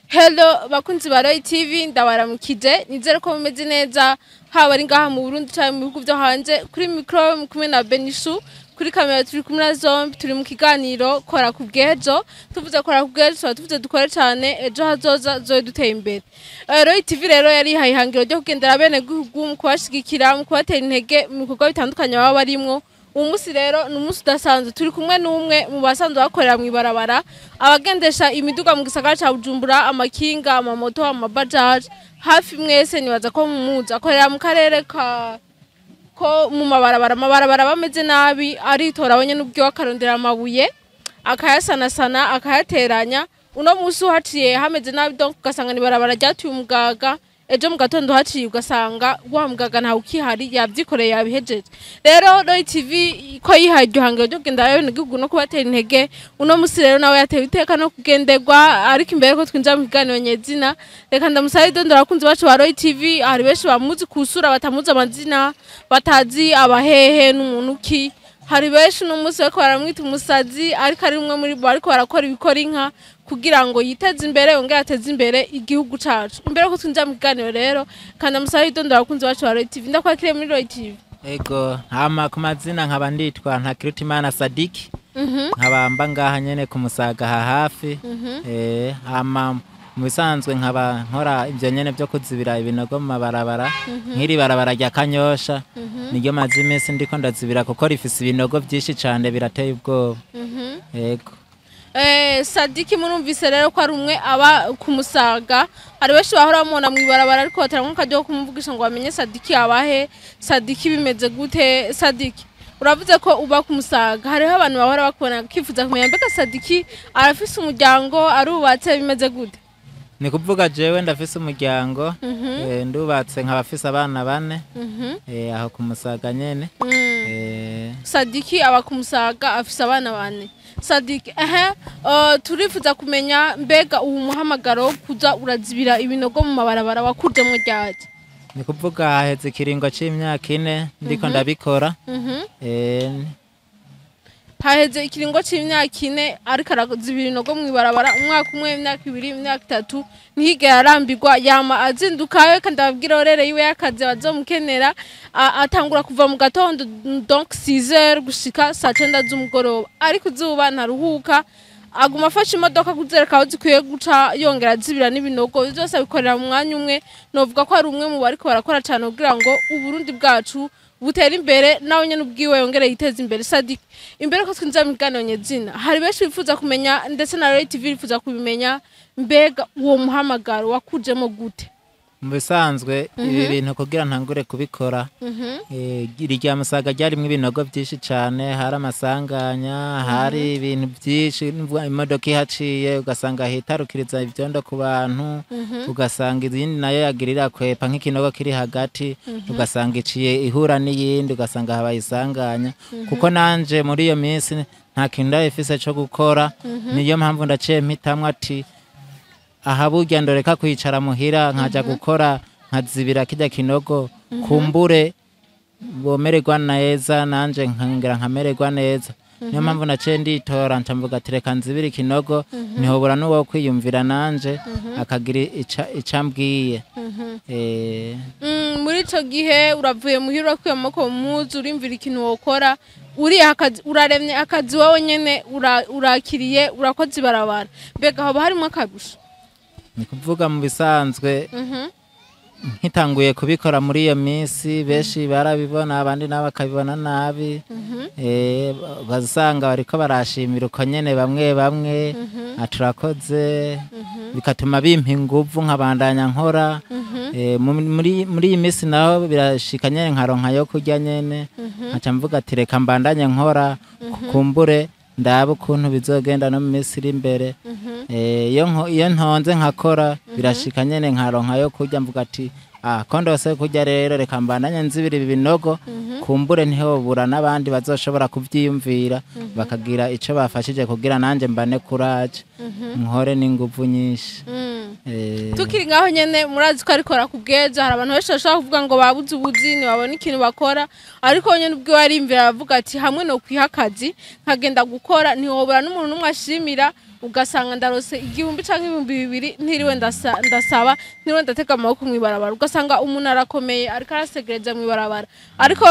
Hello bakunzi ba Roy TV, ndabaramukije, nizere ko mumeze neza, haba ari ngaha mu Burundi canke mu bihugu vyo hanze. Kuri micro kumwe na Benishu, kuri kamera turi kumwe na Zombi. Turi mu kiganiro Kora ku bw'ejo. Tuvuze kora ku bw'ejo, tuba tuvuze dukore cane, ejo hazoza zoe duteye imbere. Roy TV rero yari ihaye ihangiro ryo kugendera bene gihugu mu kubashigikira, mu kubatera intege mu bikorwa bitandukanye baba barimwo. Uwo munsi rero ni umunsi udasanzwe, turi kumwe n'umwe mu basanzwe bakorera mw'ibarabara, abagendesha imiduga mu gisagara ca Bujumbura, amakinga, amamoto, amabajaji, hafi mwese nibaza ko mumuzi. Akorera mu karere ka ko mu mabarabara, amabarabara bameze nabi, aritora we nyene ubwiwe akarondera amabuye, akayasanasana, akayateranya. Uno munsi uhaciye hameze nabi, donc ugasanga ni ibarabara ryatuye umugaga, ejo mu gatondo haciye ugasanga wa mugaga ntawe ukihari, yavyikoreye, yabihejeje. Rero Roy TV ko yihaye iryo hangiro ryo kugenda abenegihugu no kubatera intege, uno musi rero nawe yatewe iteka no kugenderwa. Ariko imbere ko twinjira mu kiganiro nyezina, reka ndamusabe idondora abakunzi bacu ba Roy TV. Hari benshi bamuzi kusura, batamuzi amazina, batazi abahehe n'umuntu ki. Hari benshi uno munsi bariko baramwita umusazi, ariko ari umwe muri bo ariko barakora ibikora inka kugira ngo yiteze imbere, yongere ateze imbere igihugu cacu. Imbere ko twinjira mu kiganiro rero, kandi amusabe idondora abakunzi bacu ba Roy TV. Ndakwakiriye muri Roy TV. Ego, hama ku mazina nkaba nditwa Ntakirutimana Sadiki, nkaba mba ngaha nyene ku Musaga aha hafi. Hama mu bisanzwe nkaba nkora ivyo nyene vyo kuzibira ibinogo mu mabarabara, nk'iri barabara rya Kanyosha niryo maze iminsi ndiko ndazibira, kuko rifise ibinogo vyinshi cane, birateye ubwoba. Ego. Sadiki murumvise rero ko ari umwe aba ku Musaga. Hari benshi bahora bamubona mw'ibarabara, ariko bataronka akaryo ko kumuvugisha ngo bamenye Sadiki abahe, Sadiki bimeze gute. Sadiki, uravuze ko uba ku Musaga, hariho abantu bahora bakubona bakifuza kumenya mbega Sadiki arafise umuryango, arubatse, bimeze gute? Ni kuvuga jewe ndafise umuryango, ndubatse, nkaba afise abana bane, aho ku Musaga nyene. Sadiki aba ku Musaga, afise abana bane. Sadiki, ehe, turifuza kumenya mbega uwu muhamagaro wo kuza urazibira ibinogo mu mabarabara wakujemwo ryari? Ni kuvuga haheze ikiringo c'imyaka 4 ndiko ndabikora. Haheze ikiringo c'imyaka 4 ariko arazibira ibinogo mw'ibarabara. Umwaka umwe, imyaka 2, imyaka 3, ntiyigera arambirwa, yama azindukayo. Kandi ababwira horaire yiwe y'akazi bazomukenera, atangura kuva mu gatondo, donc 6h, gushika saa 9 z'umugoroba, ariko izuba ntaruhuka, aguma afashe imodoka kuzereka aho zikwiye guca, yongera azibira n'ibinogo. Vyose abikorera mu mwanya umwe. Novuga ko ari umwe mu bariko barakora cane kugira ngo Uburundi bwacu butere imbere, nawe nyene ubwiwe yongere yiteze imbere. Sadik, imbere ko twinjira mu kiganiro nyezina, hari benshi bifuza kumenya, ndetse na Roy TV bifuza kubimenya, mbega uwo muhamagaro wakujemo gute? Mu bisanzwe ibi bintu kugira ntangure kubikora, iri rya Musaga ryarimwo ibinogo vyinshi cane, hari amasanganya, hari ibintu vyinshi, imodoka ihaciye ugasanga hitarukiriza ivyondo ku bantu, ugasanga izindi nayo yagirira kwepa nk'ikinogo kiri hagati, ugasanga iciye ihura n'iyindi, ugasanga habaye isanganya. Kuko nanje muri iyo minsi nta kintu ndabifise co gukora, niyo mpamvu ndaciye mpitamwo ati aha burya ndoreka kwicara muhira, nkaja gukora, nkazibira kirya kinogo, kumbure bomererwa neza, nanje nkongera nkamererwa neza. Niyo mpamvu naciye nditora, nca mvuga ati reka nzibire ikinogo, ntihobora n'uwo kwiyumvira nanje akagira ica ambwiye. Muri ico gihe uravuye muhira, urakuye amaboko mu mpuzu, urimvira ikintu wokora, uriha akazi, uraremye akazi wowe nyene, urakiriye, urakoze ibarabara. Mbega hoba harimwo akarusho? Ni kuvuga mu bisanzwe nkitanguye kubikora muri iyo minsi, benshi barabibona, abandi nabo bakabibona nabi. Ugasanga bariko barashimira uko nyene, bamwe bamwe aturakoze, bigatuma bimpa inguvu nkabandanya nkora. Muri iyi minsi naho birashika nyene nkaronka yo kurya nyene, nkaca mvuga ati reka mbandanye nkora, kukumbure ndabe ukuntu bizogenda no mu minsi iri imbere. Iyo ntonze nkakora, birashika nyene nkaronka yo kurya, mvuga ati ah, ko ndose kurya rero, reka mbandanye nzibira ibi binogo, kumbure ntihobura n'abandi bazoshobora kuvyiyumvira bakagira ico bafashije kugira nanje mbane courage, nkore n'inguvu nyinshi. Tukiri ngaho nyene, murazi ko arikora ku bw'ejo. Hari abantu benshi bashobora kuvuga ngo babuze ubuzi, ntibabona ikintu bakora, ariko we nyene ubwiwe arimvira, aravuga ati hamwe no kwiha akazi nkagenda gukora, ntihobora n'umuntu n'umwe ashimira. Ugasanga ndarose 1000 canke 2000, ntiriwe ndasaba, ntiriwe ndatega amaboko mw'ibarabara. Ugasanga umuntu arakomeye ariko arasegereza mw'ibarabara, ariko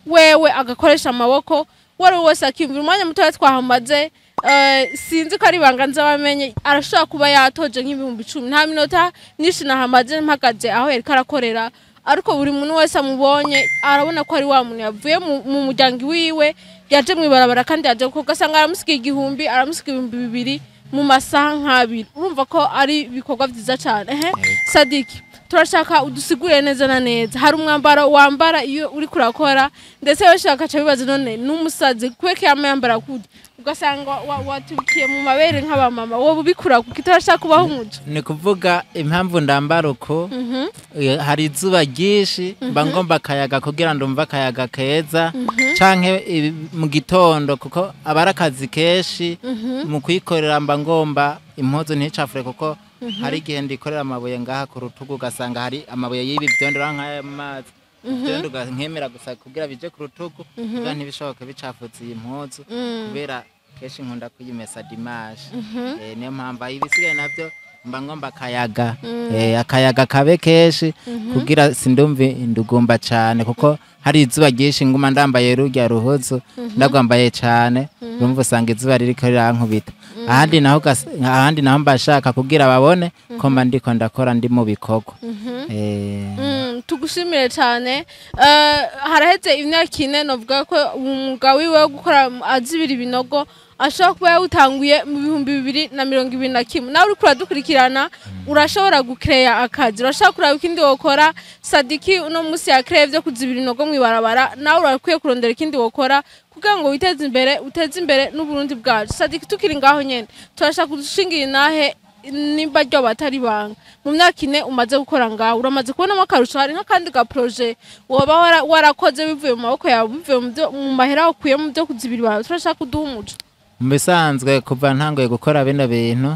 wewe agakoresha amaboko. Uwo wese akiyumvira umwanya mutoya twahamaze, sinzi ko ari ibanga nzabamenye, arashobora kuba yatoje nk'10,000. Nta minota myinshi nahamaze mpagaze aho yariko arakorera, ariko buri muntu wese amubonye arabona ko ari wa muntu yavuye mu muryango wiwe, yaje mw'ibarabara kandi yaje kuko ugasanga aramusiga 1000, aramusiga 2000 mu masaha nk'abiri. Urumva ko ari ibikorwa vyiza cane. Ehe, Sadiki, turashaka udusigure neza na neza. Hari umwambaro wambara iyo uri kurakora, ndetse benshi bakaca bibaza none n'umusazi kweke yama yambara kurya, ugasanga watubikiye mu mabere nk'abamama. Wowe ubikura kuki? Turashaka kubaho umuco. Ni kuvuga impamvu ndambara uko, hari izuba ryinshi, mba ngomba akayaga kugira ndumve akayaga keza, canke mu gitondo kuko aba ari akazi kenshi mu kwikorera, mba ngomba impuzu nticafure, kuko hari igihe ndikorera amabuye ngaha ku rutugu, ugasanga hari amabuye y'ibi vyondo nk'aya mazi ivyondo, nkemera gusa kugira bije ku rutugu, kugira ntibishoboke bicafutse iyi mpuzu, kubera kenshi nkunda kuyimesa dimanche. Niyo mpamvu ibisigaye navyo mba ngomba akayaga, akayaga kabe kenshi kugira sindumve indugumba cane, kuko hari izuba ryinshi, nguma ndambaye rurya ruhuzu ndagwambaye cane, urumva usanga izuba ririko rirankubita. Ahandi naho mba nshaka kugira babone ko mba ndiko ndakora, ndi mu bikorwa. Tugushimire cyane. Haraheze imyaka 4, novuga ko umwuga wiwe wo gukora azibira ibinogo ashobora kuba yawutanguye mu 2021. Nawe uriko uradukurikirana, urashobora gukereya akazi, urashobora kuraba ikindi wokora. Sadiki uno munsi yakereye vyo kuzibira ibinogo mw'ibarabara, nawe urakwiye kurondera ikindi wokora kugira ngo witeze imbere, uteze imbere n'Uburundi bwacu. Sadiki, tukiri ngaho nyene, turashaka kudushingira inahe nimba ryo batari banga. Mu myaka 4 umaze gukora ngaho, uramaze kubonamo akarusho? Hari nk'akandi ga projet woba warakoze bivuye mu maboko yawe, bivuye mu mahera ukuye mu byo kuzibira ibarabara? Turashaka kuduha umuco. Mu bisanzwe kuva ntanguye gukora bino bintu,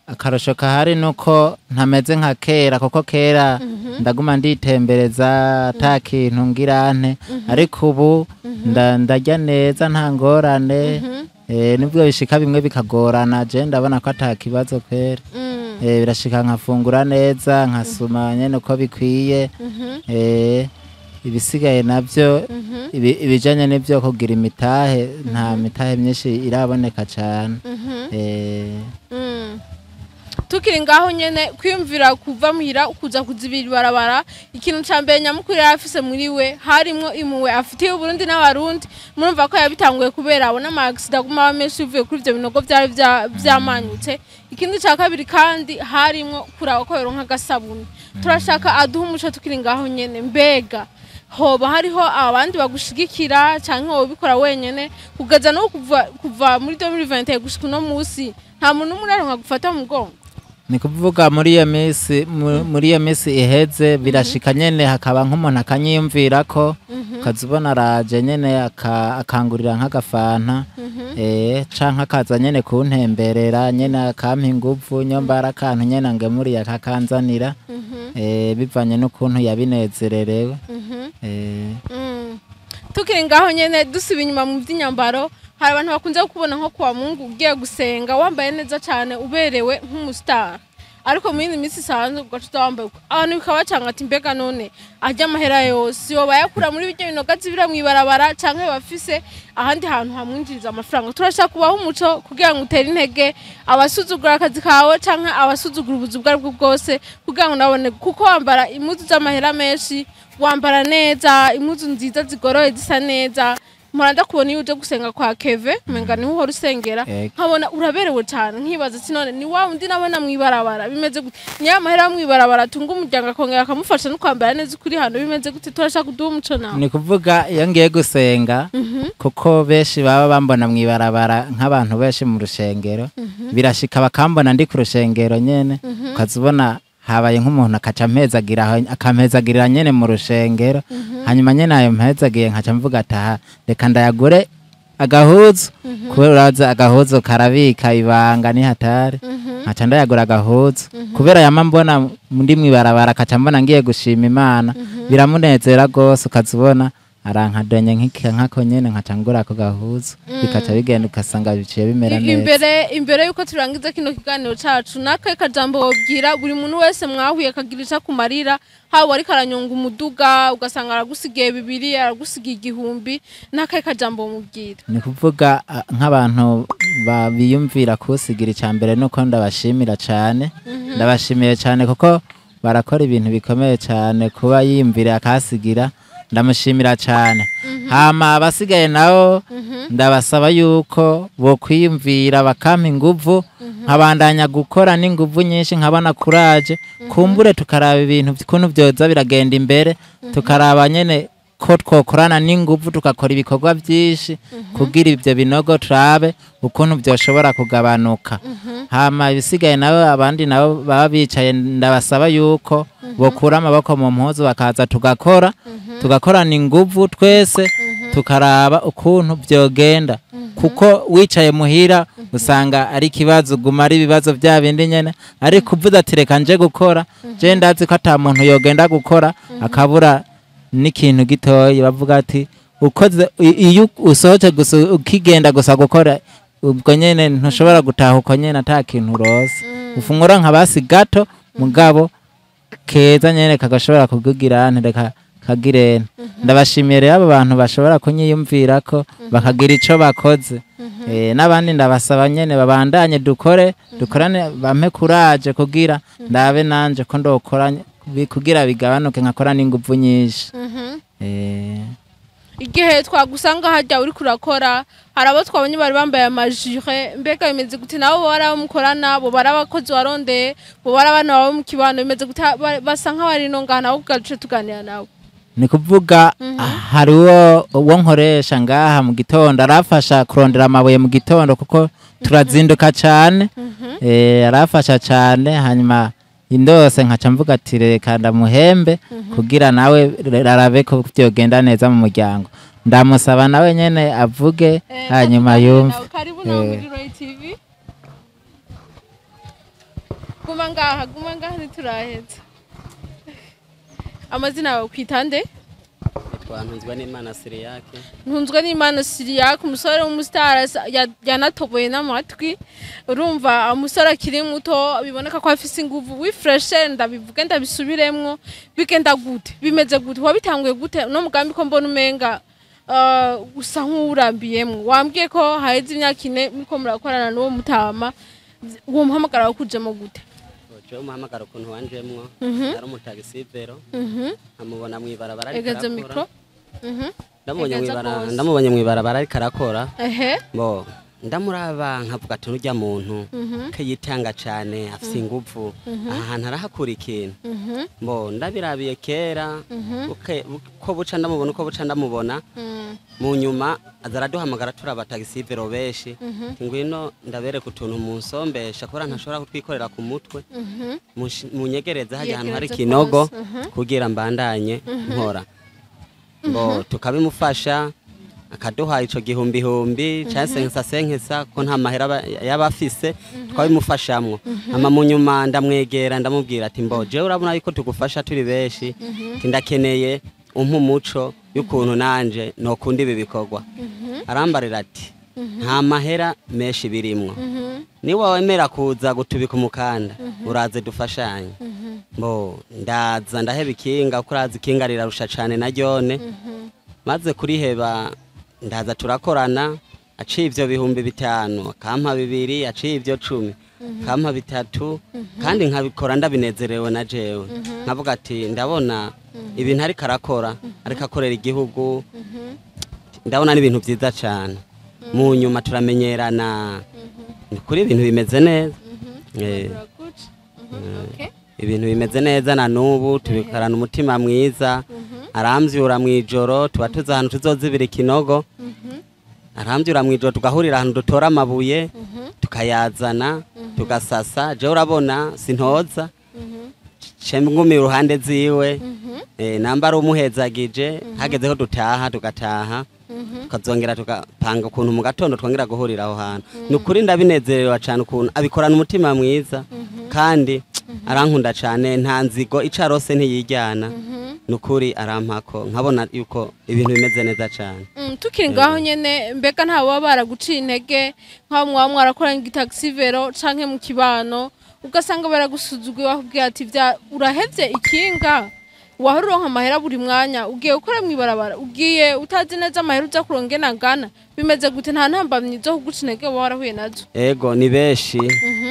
akarusho kahari nuko ntameze nka kera, kuko kera ndaguma nditembereza ata kintu ngira nte, ariko ubu ndarya neza, nta ngorane. Nubwo bishika bimwe bikagorana, je ndabona ko ata kibazo kwera. Birashika nkafungura neza, nkasuma nyene uko bikwiye. Ibisigaye navyo, ibijanye n'ivyo kugira imitahe, nta mitahe myinshi iraboneka cane. Tukiri ngaho nyene, kwiyumvira kuva muhira kuza kuzibira ibarabara, ikintu ca mbere nyamukuru yari afise muri we harimwo impuhwe afitiye Uburundi n'Abarundi. Murumva ko yabitanguye kubera abona ama accident aguma aba menshi bivuye kuri ivyo binogo vyari vyamanyutse. Ikindi ca kabiri kandi harimwo kuraba ko yoronka agasabuni. Turashaka aduha umuco tukiri ngaho nyene. Mbega hoba hariho abandi bagushigikira canke wobikora wenyene kugeza no kuva muri 2021 gushika uno musi, nta muntu n'umwe uraronka gufata mu mugongo? Ni kuvuga muri iyo minsi iheze birashika nyene hakaba nk'umuntu akanyiyumvirako, ukaza ubona araje nyene akangurira nk'agafanta, canke akaza nyene kuntemberera nyene akampa inguvu, nyomba ari akantu nyene angemuriye akakanzanira, bivanye n'ukuntu yabinezererewe. Tukiri ngaho nyene, dusubiye inyuma mu by'inyambaro, hari abantu bakunze kukubona nko kuwa Mungu ugiye gusenga wambaye neza cyane, uberewe nk'umustar, ariko mu yindi minsi isanzwe ugaca utawambaye uko. Abantu bikabacanga ati mbega none arya amahera yose yoba yakura muri birya binogo azibira mw'ibarabara, canke bafise ahandi hantu hamwinjiriza amafaranga? Turashaka kubaho umuco kugira ngo utere intege abasuzugura akazi kawe canke abasuzugura ubuzi ubwo aribwo bwose, kugira ngo nabone kuko wambara impuzu z'amahera menshi, wambara neza, impuzu nziza zigoroye, zisa neza. Mpora ndakubona iyo uje gusenga kwa Keve, umenga niho uhora usengera. Ego. Nkabona uraberewe cyane, nkibaza ati none ni wa wundi nabona mw'ibarabara, bimeze gute? Niyo amahera yo mw'ibarabara atunga umuryango akongera akamufasha no kwambara neza ukuri hano, bimeze gute? Turashaka kuduha umuco nawe. Ni kuvuga iyo ngiye gusenga, kuko benshi baba bambona mw'ibarabara nk'abantu benshi mu rushengero, birashika bakambona ndi ku rushengero nyene, ukaza ubona habaye nk'umuntu akaca ampezagira akampezagirira nyene mu rushengero. Hanyuma nyene ayo mpezagiye nkaca mvuga ati aha reka ndayagure agahuzu, kubera uraza agahuzu karabika ibanga ni hatari. Nkaca ndayagura agahuzu kubera yama mbona ndi mw'ibarabara, akaca mbona ngiye gushima Imana, biramunezera rwose, ukaza ubona Arankadonye nkako nyene nkaca ngura ako gahuzu, bikaca bigenda ugasanga biciye bimera neza. Imbere yuko turangiza kino kiganiro cacu, nakahe kajambo wobwira buri muntu wese mwahuye akagira ico akumarira, haba ariko aranyonga umuduga ugasanga aragusigiye 2, aragusigiye 1000, nakahe kajambo womubwira? Ni kuvuga nk'abantu biyumvira kusigira, icya mbere nuko ndabashimira cane, ndabashimiye cane kuko barakora ibintu bikomeye cane. Kuba yiyumvira akasigira, ndamushimira cane. Hama abasigaye nabo ndabasaba yuko bokwiyumvira bakampa inguvu, nkabandanya gukora n'inguvu nyinshi, nkabona kuraje, kumbure tukaraba ibintu ukuntu vyoza biragenda imbere, tukaraba nyene ko twokorana n'inguvu, tugakora ibikorwa byinshi kugira ibyo binogo turabe ukuntu byoshobora kugabanuka. Hama ibisigaye nabo, abandi nabo baba bicaye, ndabasaba yuko bokura amaboko mu mpuzu bakaza tugakora, tugakorana inguvu twese, tukaraba ukuntu byogenda, kuko wicaye muhira usanga ari ikibazo, guma ari ibibazo bya bindi nyene. Ariko uvuze ati reka nje gukora, je ndazi ko ata muntu yogenda gukora akabura n'ikintu gitoyi. Bavuga ati ukoze iyo usohoce gusa ukigenda gusa gukora, ubwo nyene ntushobora gutaha uko nyene ata kintu urose. Ufungura nka basi gato mugabo keza nyene kagashobora kukugira reka kagirene. Ndabashimiye rero abo bantu bashobora kunyiyumvirako bakagira ico bakoze. N'abandi ndabasaba nyene babandanye dukore, dukorane, bampe kuraje kugira ndabe nanje ko ndokora kugira bigabanuke, nkakora n'inguvu nyinshi. Igihe twagusanga harya uriko urakora, hari abo twabonye bari bambaye amajire, mbega bimeze gute? Nabo bari abo mukorana, bo bari abakozi warondeye, bo bari abana bawe mu kibano, bimeze gute? Basa nk'abari no ngaha nabo kugira duce tuganira nabo. Ni kuvuga hari uwo nkoresha ngaha mu gitondo, arafasha kurondera amabuye mu gitondo kuko turazinduka cane. Arafasha cane, hanyuma indose nkaca mvuga ati reka ndamuhembe kugira nawe arabe ko vyogenda neza mu muryango. Ndamusaba nawe nyene avuge, hanyuma yumve. Karibu nawe muri Roy TV. Guma ngaha, guma ngaha, ntituraheza. Amazina yawe kwita nde? Nitwa Ntunzwe n'Imana Siriyake. Ntunzwe n'Imana Siriyake, umusore w'umusitari yanatoboye n'amatwi. Urumva umusore akiri muto biboneka ko afise inguvu, wifreshe, ndabivuge ndabisubiremwo, bigenda gute? Bimeze gute? Wabitanguye gute no mugambi ko mbona umenga usa nk'uwurambiyemwo? Wambwiye ko haheze imyaka 4 muriko murakorana n'uwo mutama, uwo muhamagara wakujemo gute? Jewe umuhamagaro ukuntu wanjemwo, yari umutagisivero, nkamubona mw'ibarabara ariko Egeze arakora. micro. Ndamubonye Egeza mw'ibarabara, gose. ndamubonye mw'ibarabara ariko arakora. Bo ndamuraba nkavuga ati nurya muntu ko yitanga cane, afise inguvu, aha hantu arahakura ikintu. Bo ndabirabiye kera, uko buca ndamubona, uko buca ndamubona, mu nyuma aza araduhamagara turi abatagisivero benshi, ngwino ndabereka utuntu munsombesha kubera ntashobora kutwikorera ku mutwe, munyegereze hajya ahantu hari Yegereze ikinogo kose. Kugira mbandanye nkora. Bo tukabimufasha, akaduha ico gihumbihumbi canke senkesa senkesa ko nta mahera yaba afise, twabimufashamwo. Hama mu nyuma ndamwegera, ndamubwira ati mbo jewe urabona yuko tugufasha turi benshi, ati ndakeneye umpa umuco y'ukuntu nanje nokunda ibi bikorwa. Arambarira ati nta mahera menshi birimwo, niba wemera kuza gutubika umukanda uraze dufashanye. Mbo ndaza ndaheba ikinga, kuko urazi ikinga rirarusha cane na ryone. Maze kuriheba ndaza turakorana, aciye ivyo 5000 akampa 2, aciye ivyo 10 akampa 3, kandi nkabikora ndabinezerewe na jewe, nkavuga ati ndabona ibintu ariko arakora, ariko akorera igihugu, ndabona n'ibintu vyiza cane. Mu nyuma turamenyerana, ni kuri ibintu bimeze neza. Ibintu bimeze neza na n'ubu tubikorana umutima mwiza. Aramvyura mw'ijoro, tuba tuzi ahantu tuzozibira ikinogo, aramvyura mw'ijoro tugahurira ahantu dutora amabuye, tukayazana tugasasa. Jewe urabona sintoza, ce ngumi iruhande ziwe, namba ari umuhezagije, hageze ko dutaha tugataha, tukazongera tukapanga ukuntu mu gatondo twongera guhurira aho hantu. Ni ukuri ndabinezerewe cane ukuntu abikorana umutima mwiza, kandi arankunda cane, nta nzigo, ico arose ntiyijyana. Nukuri arampako nkabona yuko ibintu bimeze neza cyane. Tukiri ngaho nyene, mbega nta baba baraguciye intege nk'aho mwaba mwarakoranye igitaxi vélo canke mu kibano, ugasanga baragusuzuguye, bakubwira ati vya urahevye ikinga wahora uronka amahera buri mwanya, ugiye gukora mw'ibarabara, ugiye utazi neza amahera uza kuronka ingene angana, bimeze gute? Nta ntambamyi zo kuguca intege woba warahuye nazo? Ego, ni benshi,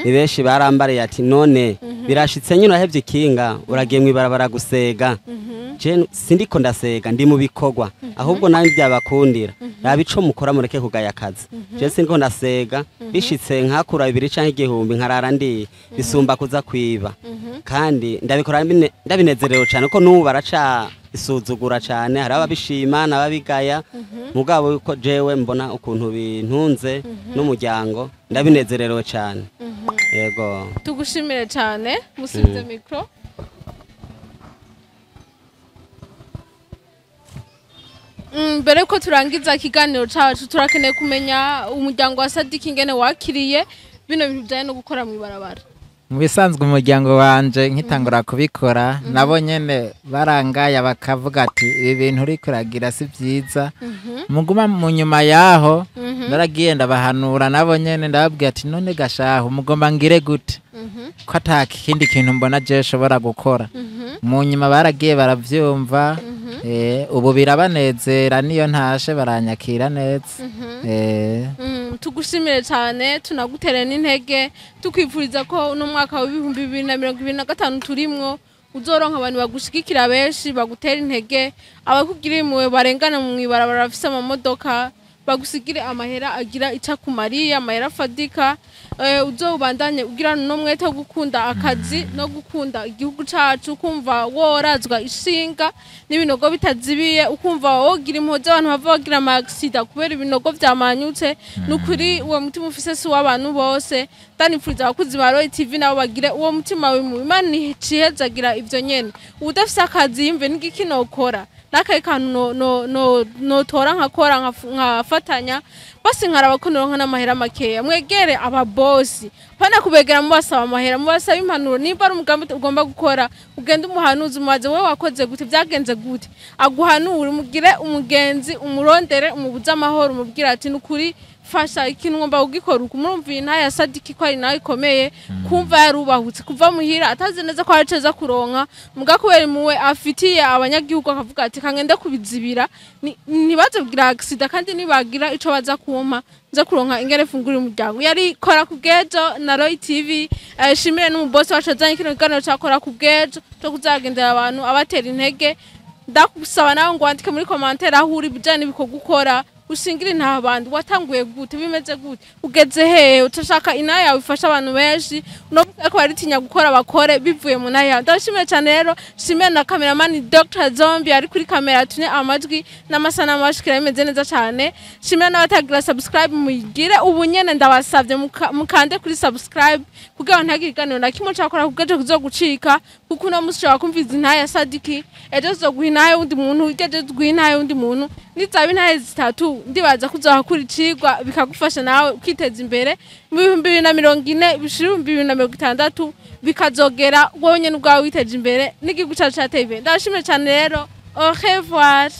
ni benshi barambariye ati none birashitse nyine urahevye ikinga uragiye mw'ibarabara gusega. Je sindiko ndasega, ndi mu bikorwa, ahubwo nawe byabakundira raba ico mukora mureke kugaya akazi. Je sindiko ndasega, bishitse nkakura 2 canke 1000 nkarara ndiye, bisumba kuza kwiba, kandi ndabikora ndabinezerewe cyane, ko n'ubu baraca isuzugura cyane. Hari ababishima n'ababigaya, mugabo yuko jewe mbona ukuntu bintunze n'umuryango, ndabinezerewe cyane, yego. Tugushimire cyane, musubize micro. Mbere yuko turangiza ikiganiro cacu, turakeneye kumenya umuryango wa Sadiki ingene wakiriye bino bintu bijanye no gukora mw'ibarabara. Mu bisanzwe umuryango wanje nkitangura kubikora, nabo nyene barangaya, bakavuga ati ibi bintu uriko uragira si vyiza, muguma mu nyuma yaho naragiye ndabahanura nabo nyene, ndababwira ati none gashaho mugomba ngire gute ko ata kindi kintu mbona je shobora gukora? Mu nyuma baragiye baravyumva, ubu birabanezera, niyo ntashe baranyakira neza. Tugushimire cyane, tunagutere n'intege, tukwifuriza ko uno mwaka wa 2025 turimwo uzoronka abantu bagushigikira benshi, bagutera intege, abakugira impuhwe barengana mu ibarabara bafise amamodoka bagusigire amahera agira ico akumariye, amahera afadika. Uzobandanye ugira n'umwete wo gukunda akazi no gukunda igihugu cacu, ukumva worazwa ishinga n'ibinogo bitazibiye, ukumva wogira impuhwe z'abantu bava bagira ama accident kubera ibinogo vyamanyutse. Nukuri uwo mutima ufise si uw'abantu bose. Ndanipfuriza abakuzi ba Roy TV nabo bagire uwo mutima w'impuhwe. Imana icihezagira ivyo nyene. Uwudafise akazi yimve n'igiki nokora, n'akahe kantu notora nkakora, nkafatanya basi nkaraba ko noronka n'amahera makeya. Mwegere ababosi, pana kubegera mubasaba amahera, mubasaba impanuro. Nimba ari umugambi ugomba gukora, ugende umuhanuzi, umubaze wowe wakoze gute, vyagenze gute, aguhanure. Umugire umugenzi, umurondere, umubuze amahoro, umubwire ati nukuri fasha ikintu ngomba kugikora uku. Murumva iyi ntahe ya Sadiki ko ari nawe ikomeye, kumva yarubahutse kuva muhira atazi neza ko hari ico kuronka, muga kubera impuhwe afitiye abanyagihugu akavuga ati kangende kubizibira, ntibaze kugira accident, kandi nibagira ico baza kumpa nza kuronka ingene fungura umuryango. Yari Kora ku bw'ejo na Roy TV. Shimire n'umubosi wacu azanye kino kiganiro ca Kora ku bw'ejo cyo kuzagendera abantu abatera intege. Ndagusaba nawe ngo wandike muri commentaire aho uri, bijanye n'ibikorwa ukora, ushingire nta bandi, watanguye gute, bimeze gute, ugeze hehe, utashaka inaha yawe ifasha abantu benshi no ko baritinya gukora, bakore bivuye mu naha yawe. Ndabashimiye cyane rero, shimiye na cameraman Dr Zombie ari kuri kamera atumye amajwi n'amasanamu bashikira bimeze neza cyane. Shimiye n'abatagira subscribe, muyigire ubu nyene, ndabasavye mukande kuri subscribe kugira ngo ntihagire ikiganiro na kimwe cakora kubwejo kuzogucika, kuko uno musi ushobora kumviza intahe ya Sadiki, ejo tuzoguha intahe y'uwundi muntu, hirya ejo tuguha intahe y'uwundi muntu. Nizaba intahe zitatu, ndibaza ko uzohakura icigwa bikagufasha nawe ukiteza imbere mu 2040 bishira 2060, bikazogera wowe nyene ubwawe witeje imbere n'igihugu cacu cateye imbere. Ndabashimiye cane rero, au revoir.